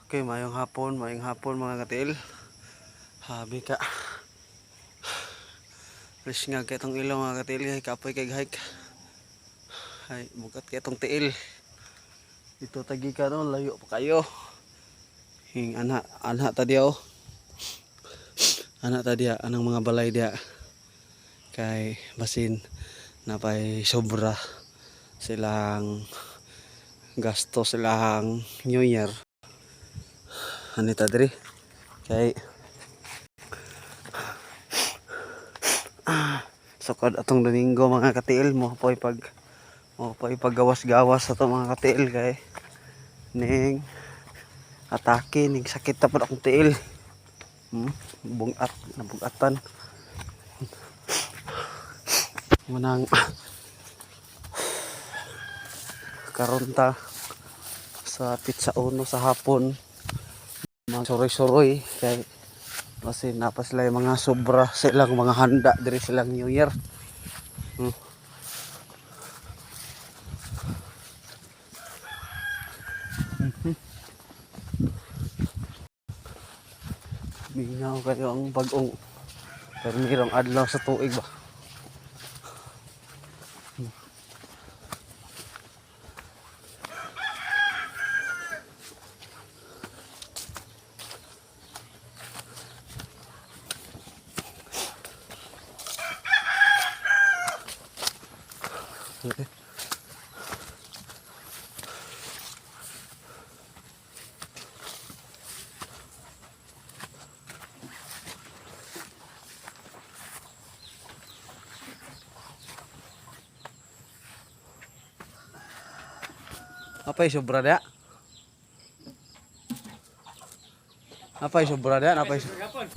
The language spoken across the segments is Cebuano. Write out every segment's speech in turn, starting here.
Okay, maayong hapon mga katiil. Habi ka. Fresh nga kay itong ilaw mga katiil, kay kapoy kay hike. Ay, bugat kay itong tiil. Dito tagi ka no, layo pa kayo. Hing ana, ana ta diya oh. Ana ta diya, anang mga balay diya. Kay basin napay sobra silang gasto silang New Year. Anita diri kay sukad atong Domingo mga katiil mo po'y pag mo po'y paggawas-gawas ato mga katiil kay ning atake ning sakit ta pud akong tiil, bungat nabugatan manang karon ta sa Pizza Uno sa hapon mga suroy-suroy kay kasi napa sila yung mga sobra silang mga handa diri silang New Year. Mingaw kayo ang bagong permirong adlaw sa tuig ba. Okay. Apay sobra dia? Apay sobra dia? Apay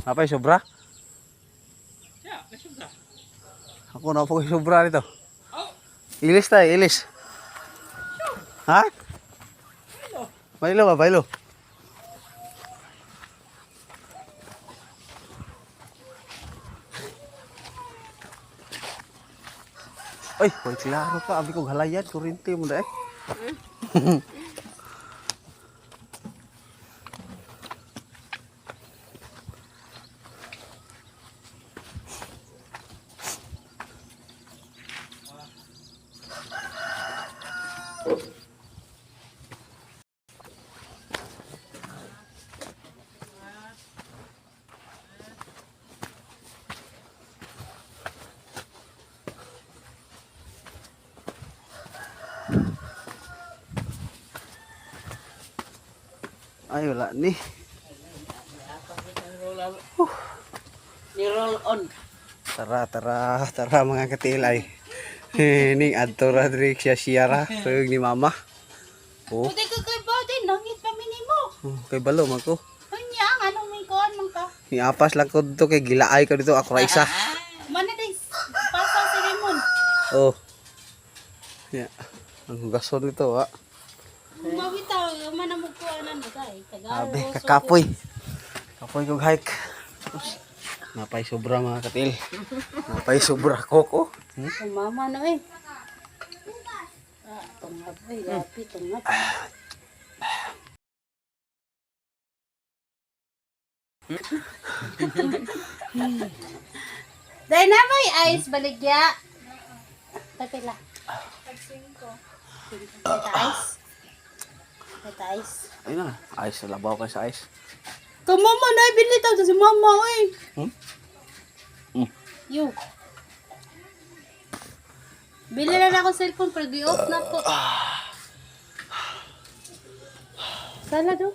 apay sobra? Ya, sobra. Ako na po sobra nito. Oh. Ilis tayo, ilis. Ha? Bailo ba, bailo? Ay, hoy, klaro ka. Abi ko halayan, kurinte mo na eh. Ay, wala ni. Ni-roll on. Tara, tara, tara mga katilay. Ning adto ra diri siya siyara suyog ni mama. Oh, Pwede ka kay Bawden, nangit pa minimo. oh, kay balo man ko. Unya, ang anong may kuan man ka. Niapas lang ko dito kay gilaay ko dito ako ra isa. Mana day, pasaw si Raymond. Oh. Yeah. Ang hugason nito, ha. Mawita, mana mo kuanan mo kay. Tagalog. Abe, kakapoy. Kapoy kog hike. Us, napay sobra mga katil. Napay sobra koko. Oh, mama na eh. Ah, tungap eh, gapi, tungap. Dahil na may ice, baligya. Tapila. Tag-5. Ice. Tag ice. Ayun na. Ice, labaw kay sa ice. Kamama na, binitaw sa si mama eh. Hmm? Hmm. Yo. Bili na lang ako cellphone pero gi-off na ko. Sala do.